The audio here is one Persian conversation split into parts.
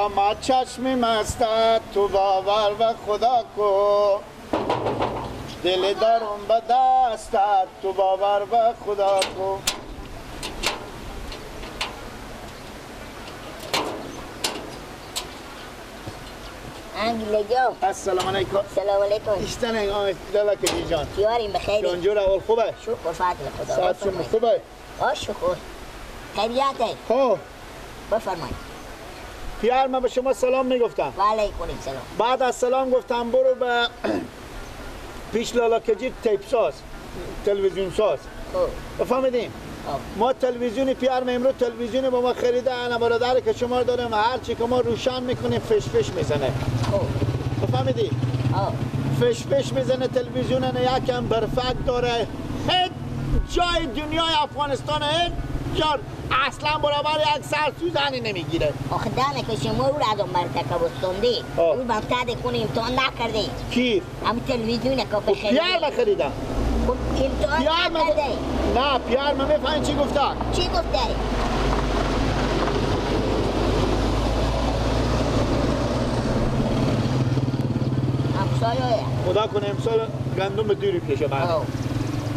ما چشمی مستت تو باور و خدا کو، دل دارم به دستت تو باور و خدا کو. السلام علیکم. السلام علیکم. ایشتن لالا کجی جان. چیاریم بخیری؟ جان جور اول خوبه؟ شکر فضل خدا. ساعت شما خوبه؟ آه شکر. خیریته؟ خب. بفرمایید. پیار من به شما سلام میگفتم. و علیکم السلام. بعد از سلام گفتم برو به پیش لالا کجی تیپ ساز، تلویزیون ساز. خب. بفهمیدیم؟ ما تلویزیون پیار امروز تلویزیون با ما خریده، انا برادر که شما داریم هر چی که ما روشن میکنیم فش فش میزنه. بفهمیدی؟ فش فش میزنه تلویزیون، نه یکم برفک داره. هیچ جای دنیای افغانستان هیچ جا اصلا برابر یک سر سوزنی نمیگیره. آخه دمه که شما او را از اون مرتکه بستوندی، او بمتد کنه امتحان نکرده. کی؟ همین تلویزیون که بخریده. پیار بخریدم. خب امتحان نکرده. نه پیار من میفهمی چی گفته؟ چی گفته؟ خدا کنه امسال گندم دوری پیش من.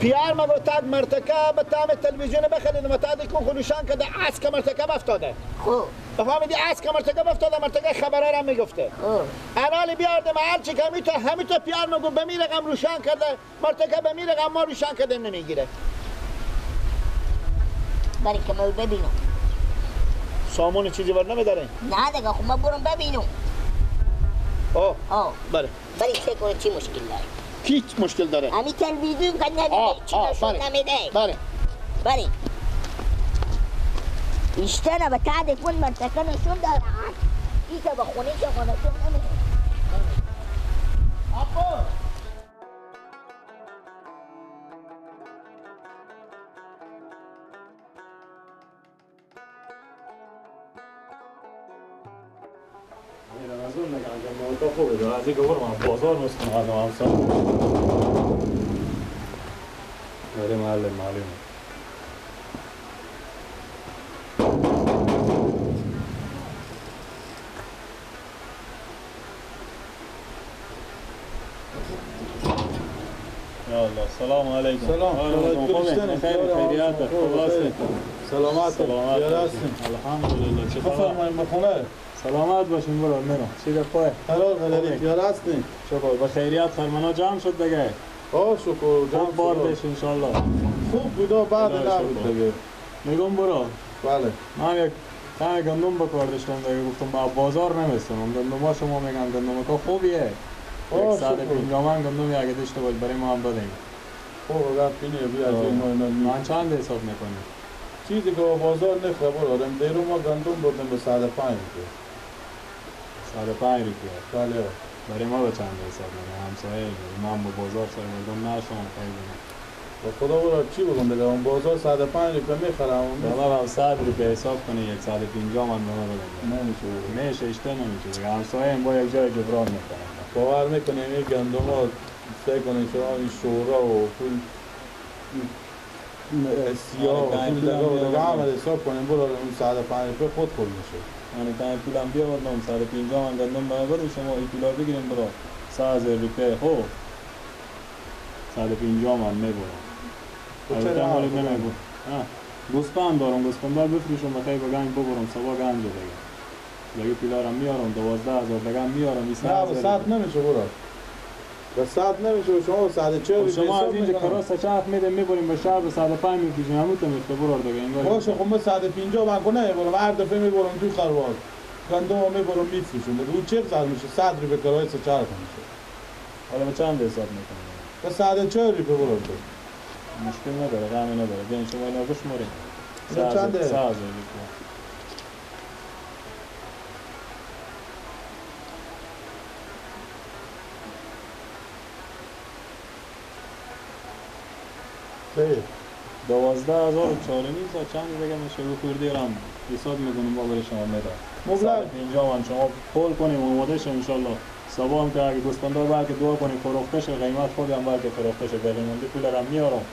پیار ما گفت مرتکه به تام تلویزیون بخرید متعدد کن خلوشان که از که مرتکه افتاده. خب بفهمیدی از که مرتکه افتاده، مرتکه خبرها را میگفته. خب انالی بیاردم هر چی که همی تو پیار ما گفت به می رقم روشن کرده، مرتکه به می رقم ما روشن کردیم نمیگیره. برای که ما ببینم. سامان چیزی بر نمیداره؟ نه دیگه خب ما برم ببینم. آه آه بله. برای چه کنه چی مشکل داره؟ کی مشکل داره؟ همین تلویزیون که نمیده چی نشون نمیده. بله بله. ایشتنه به تعد کن مرتکه نشون داره. ایتا به خونه که نشون نمیده. آقا خوبه داره از اینکه برم بازار مستم از همسایه داره معلم معلم. یا الله. سلام علیکم. سلام. خیر خیریت خوب. سلامت. الحمدلله. چه بفرمایید بخونه. سلامت باشین برو منو. چی گپه؟ حلال حلالی یار هستین. شکر با خیریت خرمنا جمع شد دیگه. آه شکر جمع خوب بار بش انشالله. خوب بودا بعد نبود دیگه. میگم برو. بله. من یک تنه گندم بکار داشتم دیگه، گفتم با بازار نمیستم. گندم شما میگن گندم که خوبیه. یک ساعت 50 گندم اگه داشته باش برای ما هم بدین. خوب گپ اینه بیا از این من چند حساب میکنی؟ چیزی که با بازار نخره برادم دیرو ما گندم بردم به 105 روپیه. 105 روپیه. بله. برای ما به چند حساب میکنه همسایه ما هم با بازار سر مردم نشون خیلی. با خدا برا چی بگم دیگه اون بازار 105 روپیه میخرم. بابا هم 100 روپیه حساب کنی 150 من به ما بدم. نمیشه. میشه اشته نمیشه دیگه همسایه با یک جای جبران میکنه. باور میکنیم این گندم ها سعی کنید شما این شورا و پول سیاه و پول دیگه و همه حساب کنیم برو اون 105 روپیه خود خود میشه. من تا پولم بیاوردم 150 من گندم به برو شما این پولا بگیریم برو 3000 روپیه خب 150 من میبرم. البته مال نمیگو. گوسفند دارم گوسفندار بفروشم بخیر به گنج ببرم صبح گنج دیگه. دیگه پولارم میارم 12000 دیگه میارم 20000. نه 100 نمیشه برو. به 100 نمیشه شما 140 شما از اینجا کراس چرخ میدیم میبریم به شهر به 105 میفروشیم همون تو میفته برو دیگه انگار. باشه خب من 150 من کنه میبرم هر دفعه میبرم توی خروار گندم میبرم میفروشم دیگه اون چه زر میشه 100 روپیه کرایه چرخ میشه. حالا به چند حساب میکنم؟ به 140 روپیه برو تو. مشکل نداره غمی نداره بیاین شما اینا بشماریم. چنده؟ 3000 روپیه. خیر 12400 تا چند دیگه میشه رو خوردی رم حساب میکنیم با برای شما میدم. مبلغ 50 من شما پول کنیم آماده شه انشالله. صبح هم که اگه گوسفندار بلکه دعا کنیم فروخته شه قیمت خوبی هم بلکه فروخته شه باقی مونده پول رم میارم.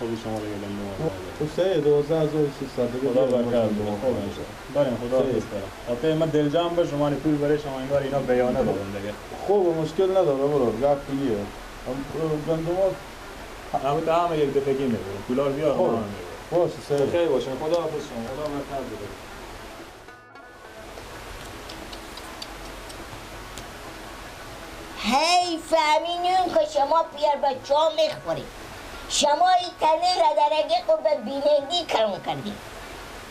خب شما دیگه گندم سه 12300 دیگه خدا برکت بده. خوب میشه. بریم خدا حافظ برم. حتی من دلجام به شما پول برای شما انگار اینا بیانه دادم دیگه. خوب مشکل نداره برو گپ دیگه. گندم ها همه یک دفعه میبرم. پولا رو بیار من میبرم. باشه سه. خیلی باشه خدا حافظ شما. خدا برکت بده. هی فهمینون که شما پیر بچه ها میخورید. شما این تنه را درگه خود به بینندی کرون کردید.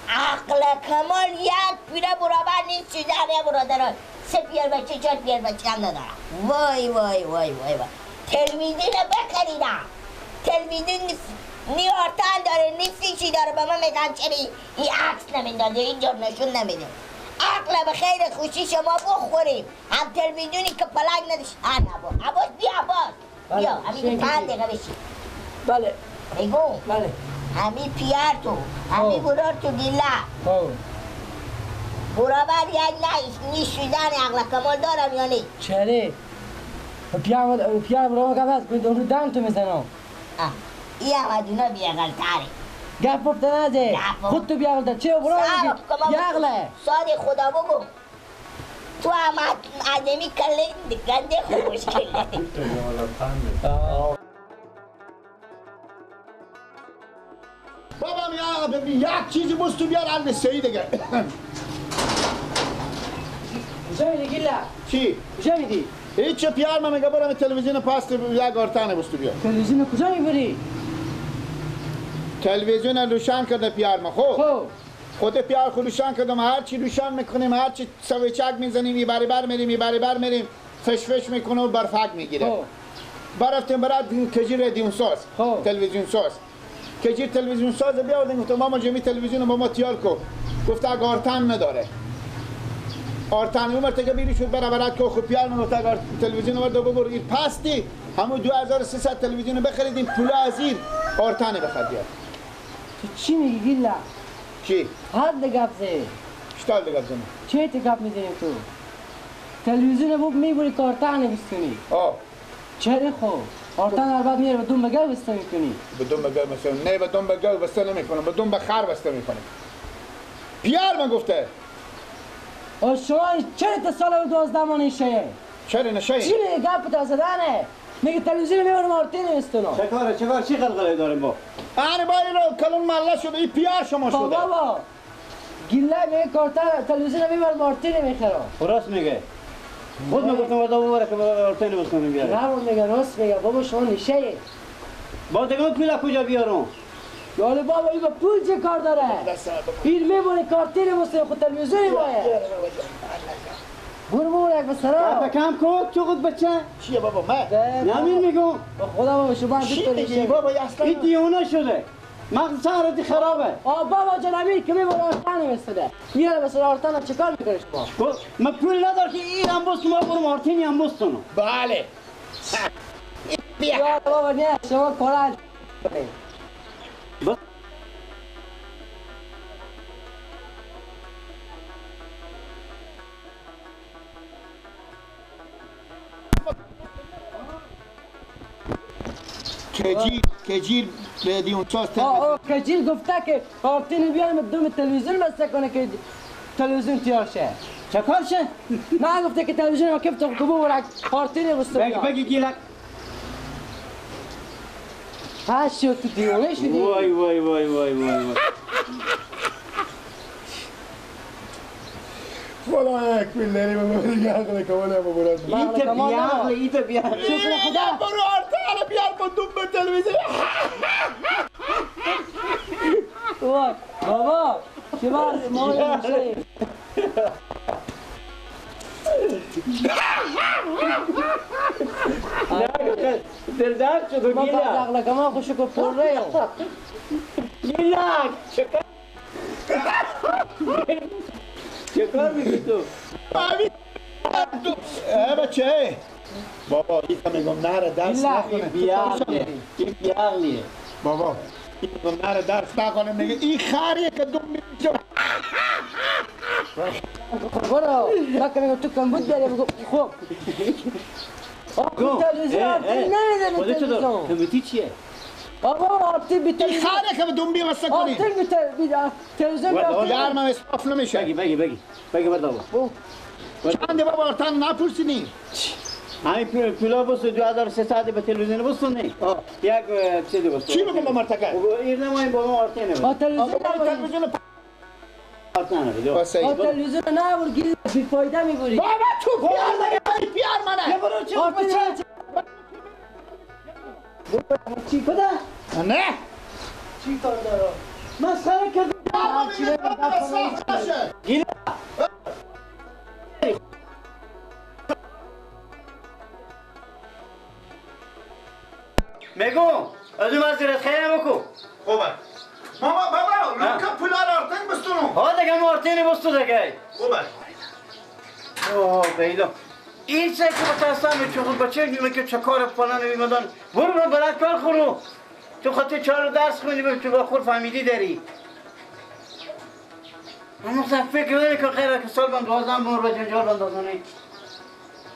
عقل کمال یک پیره برابر نیست شده برادران. سه پیر بچه چهار پیر بچه هم ندارم. وای وای وای وای وای. تلویزیون بخریدم. تلویزیون نی آرتن داره نی فیشی داره. به من میگن چرا این عکس نمیداده این جور نشون نمیده. عقل به خیر خوشی شما بخوریم. هم تلویزیونی که پلنگ نداشت. آن عباس بیا عباس بیا همین 5 دقیقه بشی. بله میگم بله همی پیار تو همی برار تو گیله برابر یک نه نیشیدن عقل کمال دارم یا نی؟ چره پیار برام گفت از رو دم تو میزنم. این هم از اونا بیعقل تره. گپ گفته نزه خود تو بیعقل تر چه برام میگی بیعقله ساده خدا بگو تو هم آدمی کله گنده خوب مشکل بابا یک چیزی بس تو بیار علی سعید دیگه. کجا میدی گیلا؟ چی؟ کجا میدی؟ هیچ پیار من میگه برم تلویزیون پاست یک آرتانه بس تو بیار. تلویزیون کجا میبری؟ تلویزیون روشن کرده پیار ما. خب خود پیار خود روشن کردم. هر چی روشن میکنیم هر چی سویچک میزنیم این بر میریم این بر میریم فش فش میکنه و برفک میگیره. برفتیم برای کجی رادیون ساز تلویزیون ساز کجی تلویزیون ساز بیاوردیم. گفتم ماما جمی تلویزیون با ما تیار کو. گفت اگه آرتن نداره آرتن اون مرتکه بیری شد برابرت که خب پیار من گفت اگه تلویزیون ورد ببر این پستی همون 2300 تلویزیون بخریدیم پول از این آرتن بخر بیار. تو چی میگی گیلا؟ چی؟ حد گپ زدی. چطور گپ زدی؟ چه تی گپ میزنی تو؟ تلویزیون بوب میبری که آرتن بستونی. آه چرا خب؟ آرتن البته میره به دوم بگو بسته میکنی. به دوم بگو بسته نه به دوم بگو بسته نمیکنم به دوم بخر بسته میکنم. پیار من گفته. آ شما چرا تا سال 12 ماه نشه؟ چرا نشه؟ چی میگه گپ تا زدنه؟ میگه تلویزیون میبرم آرتن بستونم. چه کاره چه کار چی قلقله داریم با؟ آره با اینو کلون مالا شده این پیار شما شده. بابا گیله میگه کارتن تلویزیون میبرم آرتن میخرم. راست میگه. خود میگفتم ودا ببره که آرتن بستونیم بیاره. نه میگه راست میگه بابا شما نشه. با دیگه پول کجا بیارم؟ یاله بابا این با پول چه کار داره؟ این میبره کارتین بسته خود تلویزیون باید. برو برو یک بسرا. کم کن تو خود بچه. چیه بابا من؟ نمیر میگم. خدا بابا شما چی میگی بابا اصلا؟ این دیوانه شده. مغز سرت خرابه. آ بابا جان امیر که میبره آرتن بسته. میاره بسره آرتن چیکار میکنه شما؟ من پول ندارم که این هم بس ما برم آرتینی هم بستونم. بله. بیا بابا نه شما کارا کجیر رادیون ساز کجیر گفته که آرتین بیارم دوم تلویزیون بسته کنه که تلویزیون تیار شه. چه کار شه؟ نه گفته که تلویزیون کیف تو کبو ورک آرتین بسته بیار. بگی گیلک. هاش شد تو دیوانه شدی. وای وای وای وای وای وای. خدا یک بیلری بابا دیگه عقل کمال هم برات. این ته بیعقل این ته بیعقل. شکر خدا برو آرتن بیار با دوم به تلویزیون. وای بابا چه بار ما نشه. دل درد شد ما گیلک. عقل کمال خوشو که پر ریو. گیلک چه کار میگی تو؟ ای بچه بابا ایتا میگم نره درس نخونه. بیعقلیه این بیعقلیه بابا میگم نره درس نخونه میگه این خریه که دوم میشه. برو من که میگم تو کمبود داری بگو خب تلویزیون نمیدونی تلویزیون کمبودی چیه؟ بابا آرتین بی این خره که به دنبی واسه کنی. آرتین بی تلویزیون گرم اسراف نمیشه. بگی بگی بگی بگی بابا. چند بابا آرتن نپرسینی؟ همین پیلا بس 2300 به تلویزیون بسونی. یک چیزی بس. چی بگم با مرتکه؟ این نمایم با ما آرتین با تلویزیون آرتین. با تلویزیون نه بر گیر بی فایده میبری. بابا تو پیار دیگه پیار منه. آرتین چی کده؟ نه. چی کار دارم؟ مسخره کردم. گیر میگم از اون وزیرت خیلی بکن. خوبه. ماما بابا لوکا پولا آرتین بستونو. ها دیگه هم آرتین بستو دیگه. خوبه. اوه بیلا. این چه که متاسم چون بچه میگه که چه کار فلان میمدن. برو برو برات کار خورو. تو خاطر چهار درس خوندی به تو خور فهمیدی داری. من مثلا فکر نمی‌کنم که خیر که سال بند 12 بار به جنجال بندازنی.